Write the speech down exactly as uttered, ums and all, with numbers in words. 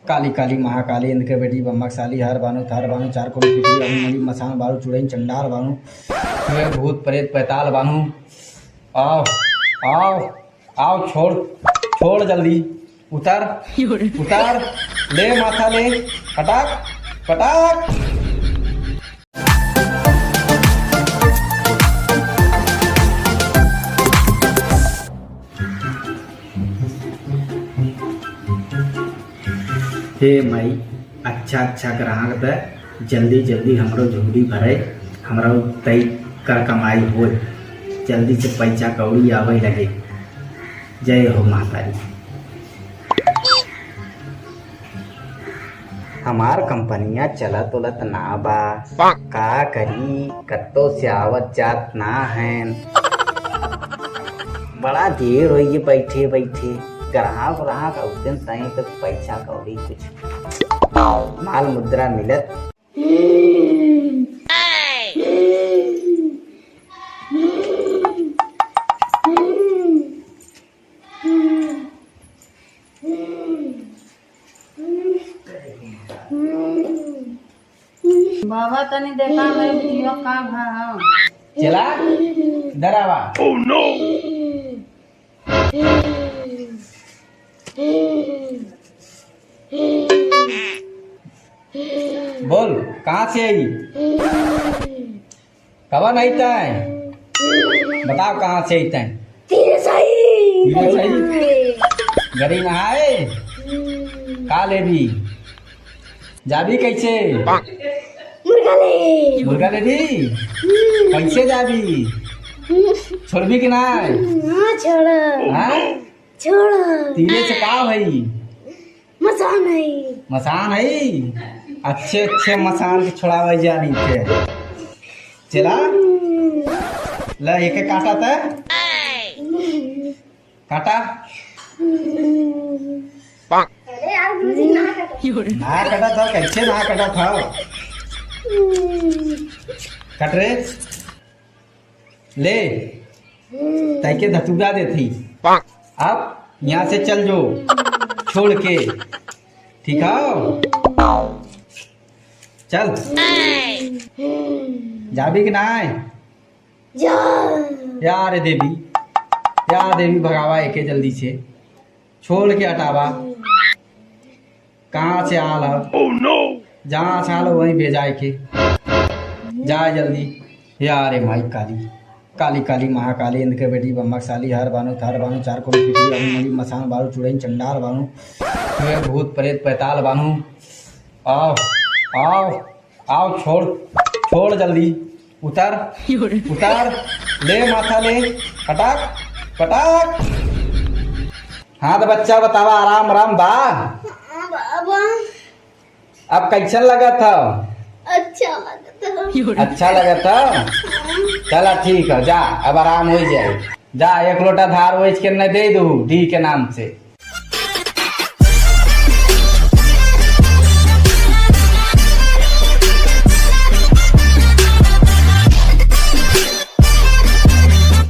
काली काली महाकाली, इंद के बेटी बम्बक साली, हर बानू थार बानू, चार कोन पीटी बानू, मली मसान बानू, चुड़ैन चंडाल बानू, वे भूत प्रेत पैताल बानू। आओ, आओ, आओ, छोड़, छोड़ जल्दी, उतर, उतर, ले माथा ले, पटाक, पटाक। हे माई, अच्छा अच्छा ग्राहक द, जल्दी जल्दी हमरो झोली भरे, हमरो तई कर कमाई होए, जल्दी से पैसा कौड़ी आवे लगे। जय हो माता दी। हमार कंपनिया चलत उलत ना बा, का करी, कत्तो से आवत जात ना हैं। बड़ा देर होई गई बैठे बैठे, ग्राहक व्राहक अउतन तई तो पैसा कौड़ी कुछ माल मुद्रा मिलत। बाबा तनी देखा मैं बिटिया का भा। चला, इधर आवा। बोल, कहाँ से आई? कवन आई तैं? बताओ, कहाँ से आई तैं? तीरे से आई। तीरे से आई? गरी नहाए? हम्म। का लेबी? जाबी कैसे? मुर्गा ले। मुर्गा लेबी? हम्म। कैसे जाबी? हम्म। छोड़बी कि ना? हाँ, छोड़ा। हाँ? छोड़ा। तीरे से का भई? मसान है। मसान है? अच्छे अच्छे मसान के छोड़ावे जानी थे। चला। हम्म। ले, एके काटा त। हम्म। काटा। हम्म। अरे यार, गुरुजी, ना काटो। ना काटा था, कैसे ना काटा था? हम्म। कट रे। ले, तैके धतूरा देथी। अब यहाँ से चल जो, छोड़ के, ठीक है? चल। जाबी कि नाय? जा। या रे देवी, या देवी, भगावा एके जल्दी से। छोड़ के हटावा। कहाँ से आल ह? Oh no! जहाँ से आल ह, वहीं भेजाए के। जा जल्दी। या रे माई काली, काली काली महाकाली, इंद के बेटी बम्बक साली, हर बानू थार बानू, चार कोन पीटी बानू, मली मसान बानू, चुड़ैन चंडाल बानू, वे भूत प्रेत पैताल बानू। आओ, आओ। आओ, छोड़, छोड़ जल्दी। उतर, उतर, ले माथा ले, पटाक, पटाक। हाँ, तो बच्चा बतावा, आराम, आराम बा? हाँ, बाबा। अब कैसन लगत ह? अच्छा लगत ह। अच्छा लगत ह? हाँ। चला, ठीक है, जा, अब आराम हो जाए। जा, एक लोटा धार ओइच के न दे दू, डी के नाम से।